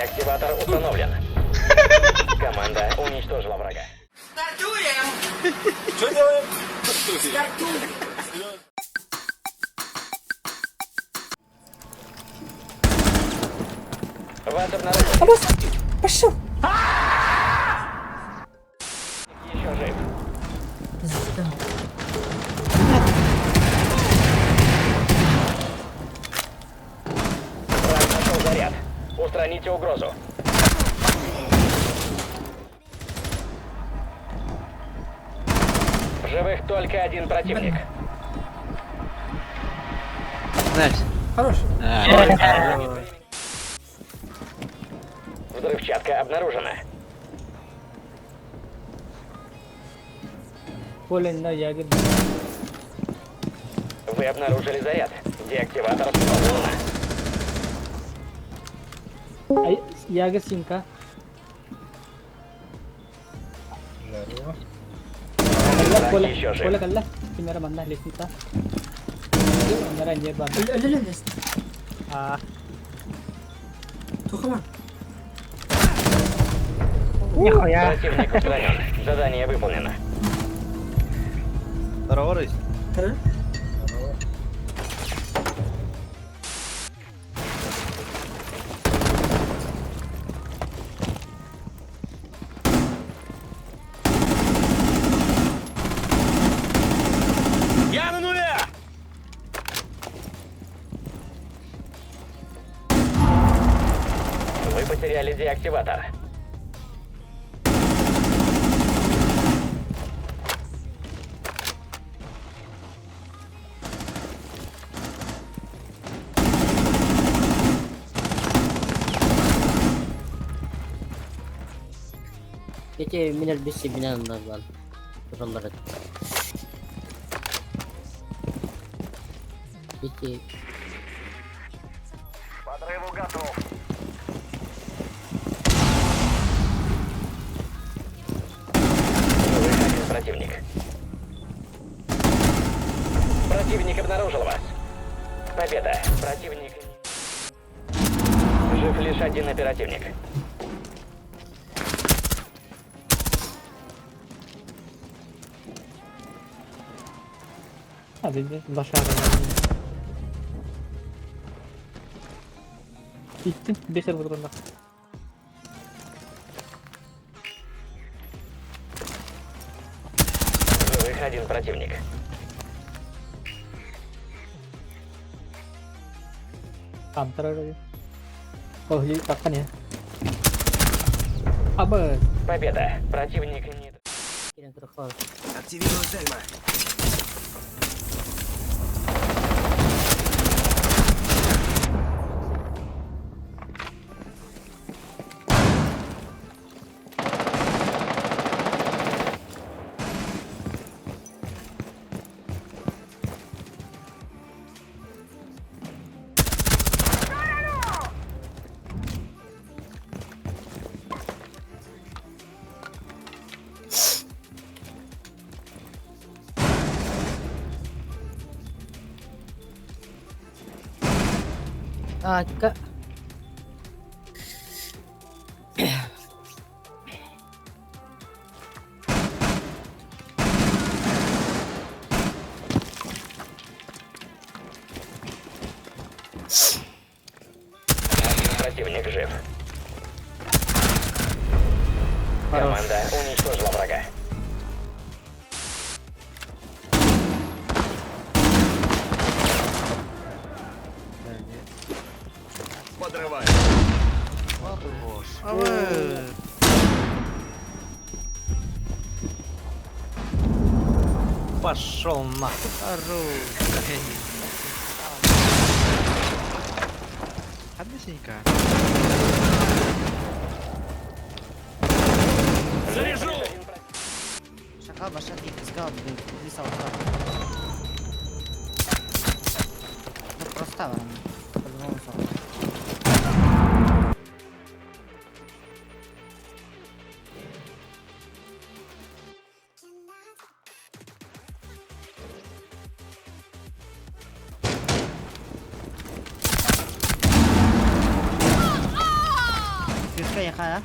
Деактиватор установлен. Команда уничтожила врага. Стартуем! Что делаем? Стартуем! Вас обнаружили. Абас, пошел! Еще жив. Враг нашел заряд. Устраните угрозу. В живых только один противник. Nice. Хорош. Взрывчатка обнаружена. Поле ягод. Вы обнаружили заряд. Деактиватор установлен. Ай, ягод синка. Враг еще жив. Коля калла. Kimera manna лестница. Мера не бар. А, Нихуя. Противник устранен. Задание выполнено. Здорово, Рысь. Я на нуле! Вы потеряли деактиватор. Эти меня бесит, меня назвал. Тураллар. Эти Подрыву готов. Живых один противник. Противник обнаружил вас. Победа. Противник... Жив лишь один оперативник. а dedi лошара. Gittim. Beşer vurdum bak. Живых один противник. Counter lagi. Oh, jadi kapan ya? Abas. Победа. Противник не... кирен турахлар. Активирую Зельма. А, ка... Один противник жив. Команда уничтожила врага. Подрывай. Пошел нахуй. Хорош. Односенька. Заряжу! Шаха баша искал, писал. Ну просто по-любому сам. эйиэхэ,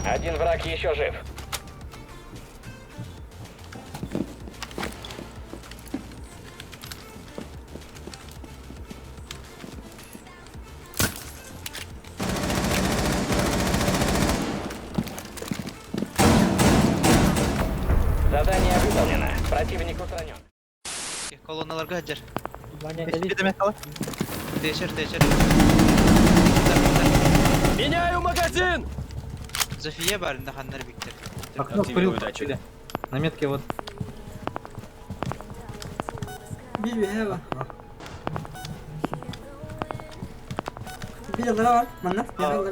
Один враг еще жив. Задание выполнено. Противник устранен. Колонналарга сылдьар. Ваня, кэлии. Течер, течер. Меняю магазин! Зофия бар, ханнар Виктор. Окно Активирую курил. датчик. На метке вот. Биир бар. Биир бар. Манна. А,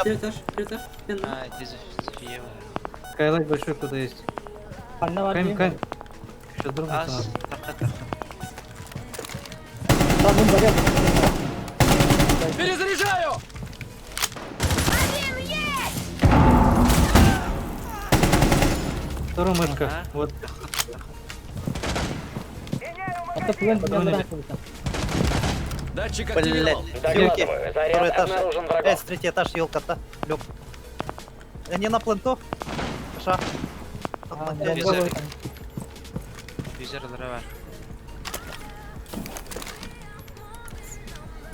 Третий этаж. Третий этаж. А, это Зофия бар. Скайлайт большой кто-то есть. Ханна бар Кайм, дии. кайм. Сейчас дропнется Ас, надо. таха, таха. Там барыа. Перезаряжаю! Второй мышка. Ага. Вот. Это план Патроны. Датчик активировал. Докладываю. Заряд обнаружен врагом. третий этаж, елка-то. Лег. Не на пленту. Ша. Визер. Визер бар.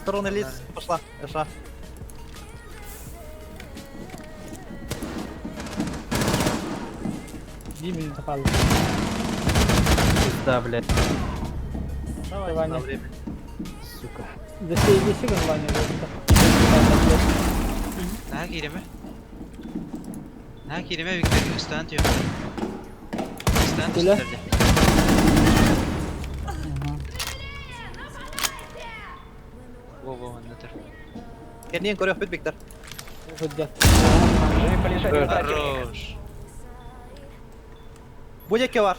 Стороны лиц пошла. Ша. Биир минута хаалла. Пизда, блядь. Ваня. время. Сука. Зофия, иди Ваня. Наһаа кииримэ. Наһаа кииримэ Виктор ыстаан түһүм. Ыстаан Күлэ. түстэрдэ. Во-во, онно тұр. Кэнниэн көрүөхпүт Виктор. Сылдьар. Жив лишь один противник. Хорош. Будет бар.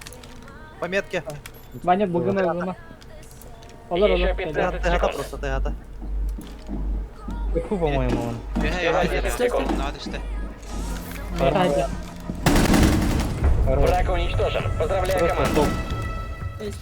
По метке. Ваня, бугума, бугума. Олор, Еще олор. 15 Тыгата секунд. просто, тыгата. Вверху, по-моему, он. Үһэ, үһэ, 10 секунд. Надо что. Миэхэ Враг уничтожен. Поздравляю Просто команду. топ.